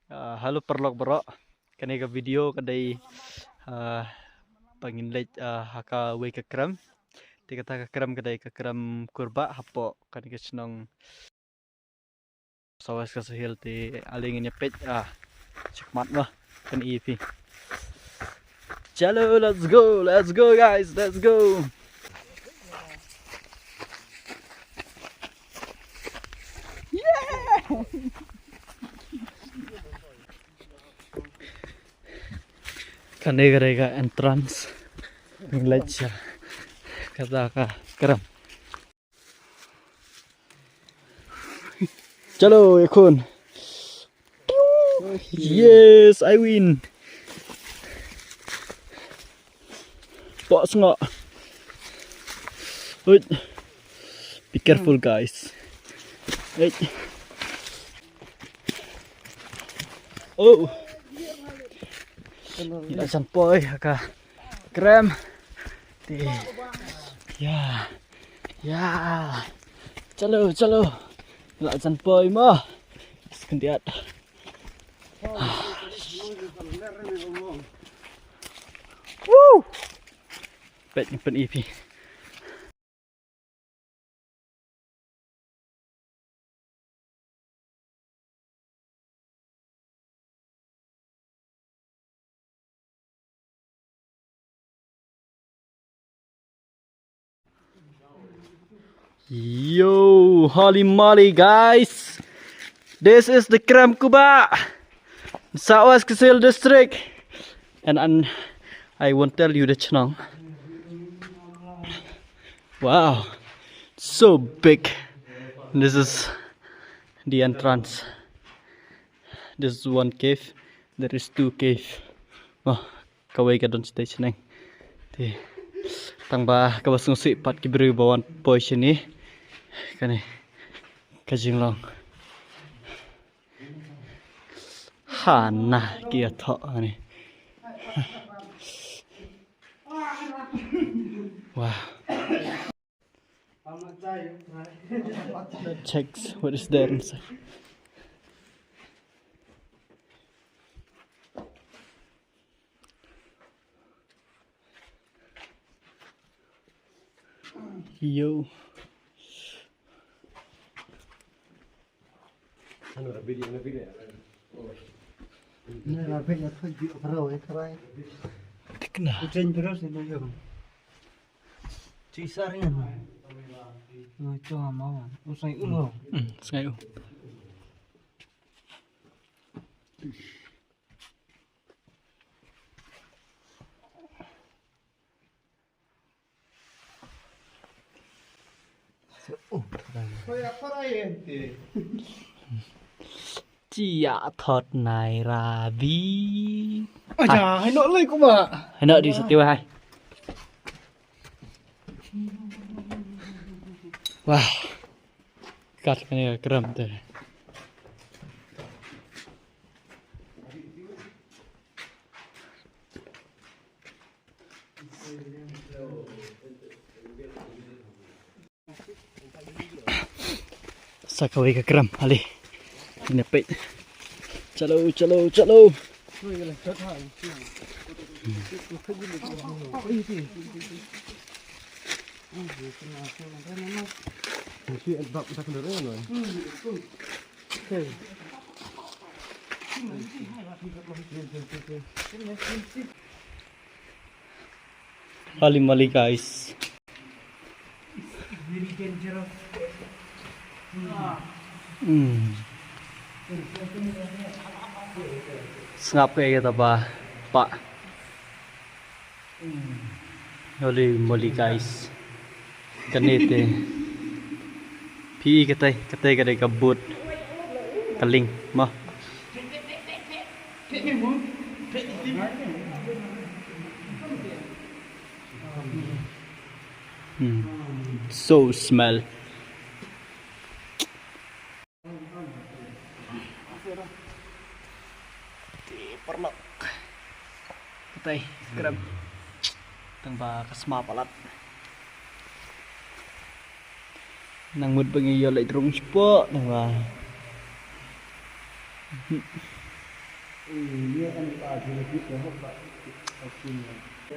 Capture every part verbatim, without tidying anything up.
Ah, hello paralok baroh. Kane ka video ka dei, ah, ba ngin leit, ah, ha kawei ka krem. Te kata ka krem ka dei ka krem Kurbah hapoh kane ka shnong South West Khasi Hills, te ale ngin ïa peit, ah, shakhmat mo. Kan ïa phi. Chalo, let's go, let's go guys, let's go. Kane ka dei ka entrance. Ngin leit sha kata ka krem. Chalo, ekhon. Yes, I win. Pak sngok. Wait. Be careful, guys. Wait. Oh. Ïa jan poi ha ka krem. Te. Ya. Ya. Chalo, chalo. Ïa jan poi mo. Skyndiat. Woo! Peit ngan pyni phi. Yo, holy moly, guys. This is the Krem Kuba, South West Khasi Hills District. And, and I won't tell you the chnong. Wow, so big. This is the entrance. This is one cave. There is two cave. Oh, kawei ka don stage neng. Te tang ba kaba sngewsih pat ki briew ba wan poi shane. Kane ka jinglong. Hana ki ïathoh kane. Wow. Let's check what is there inside. Yo. Tikna. Ci sar ngan. Oi, to ma. Usai ulo. Hmm, sngai u. Cia thot nai rabi. Aja, hai nok lai kuma. Hai nok di setiwa hai. Wah. Kat kane ka krem te. Sa kawei ka krem, ale. Ine peit. Chalo, chalo, chalo. Holy moly, guys. Hmm. Sngap ka ïa kata ba pa. Holy moly, guys. Kane te. Phi katai, katai ka dei ka boot. Ka lieng mo. Hmm. So smell. Te paralok. Katai, krem. Tang ba ka sma palat. Nang mut ba ngi ïoh leit rung shapoh nang ba.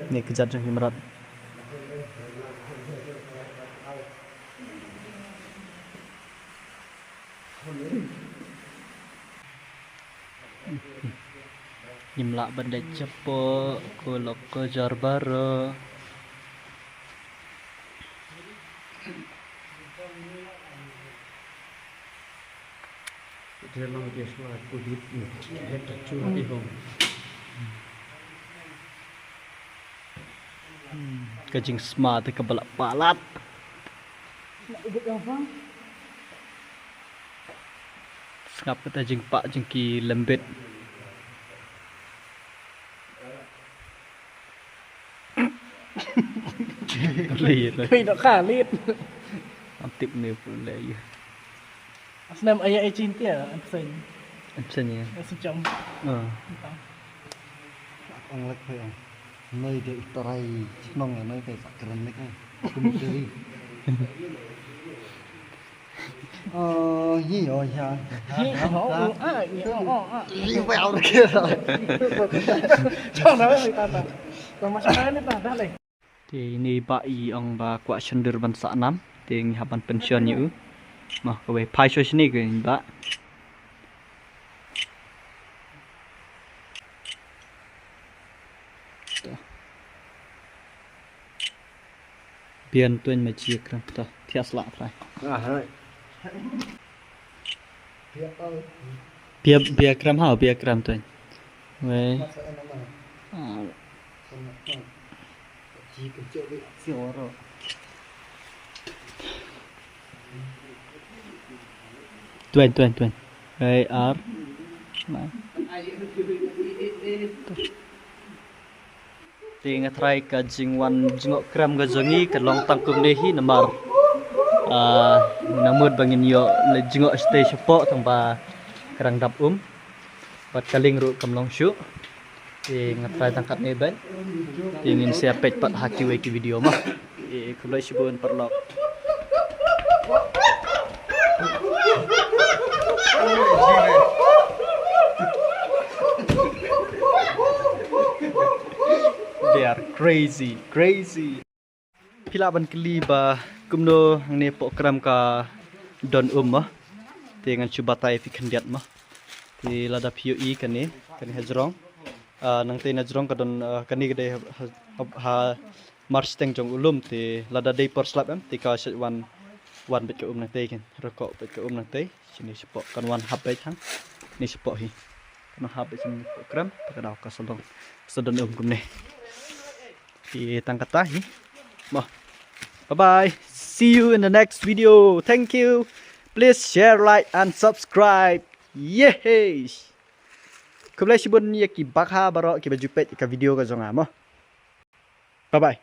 Ni ka jat jong ki mrad. Ngim lah ban leit shapoh, ko lok ko jar baroh. Hmm, ka jingsma te kaba la palat. Sngap kata jingpah jong ki lembit. Lei, lei. Hei, dok khalid. Am tip ne pun lei. Asnam aya e chintia, am sen. Am sen ya. Am sen chom. Ah. Entang. Ang lek phe ang. Noi de utarai chnong noi phe sakran lek. Kum teri. Ờ, hi yo ya. Hi, ho, u, a, i, o, o, a. Hi, wa, o, ke, sa. Chong da, ta, ta. Ka mas ka ni ta, da, le. Te ini ba i ong ba kwah shyndur ban sah nam. Te ngi hap ban pension ïa u. Ma, kawei phai shuwa shini ka ba. Bian tuan ma ji kram ta thias la frai. Ah, hai. Bia, bia kram ha, bia kram tuan. Wei. Ah. Tuan, tuan, tuan. Wei, ar. Nine. Te nga tharai ka jingwan jngoh kram ka jong ngi ka long tang kumne hi namar, ah, nang mut ba ngin ïoh leit jngoh shatei shapoh tang ba ka rang dap um. Bad ka lieng ruh kam long shuh. Te nga tharai tang katne bad. Te ngin sa peit pat ha kiwei ki video mo. Te khublei shibun paralok. They are crazy, crazy. Phi lah ban kylli ba kumno hangne poh kram ka don um mo. Te ngan shu batai phi khyndiat mo. Te lada phi ïohi kane, kane hajrong. Ah, nangtei na jrong ka don, ah, kane ka dei ha, ha, ha, ha march teng jong u lum te lada dei por slap em te ka shet wan, wan beit ka um nangtei ken. Roko beit ka um nangtei. Shini shapoh kan wan hap beit hang. Ni shapoh hi. Kan wan hap beit shini shapoh kram. Ta ka daw ka sa long. Sa don um kumne. Te tang kata hi. Mo. Bye bye. See you in the next video. Thank you. Please share, like and subscribe. Yay! Khublei shibun ïa ki bakha baroh kiba ju peit ïa ka video ka jong nga mo. Bye bye.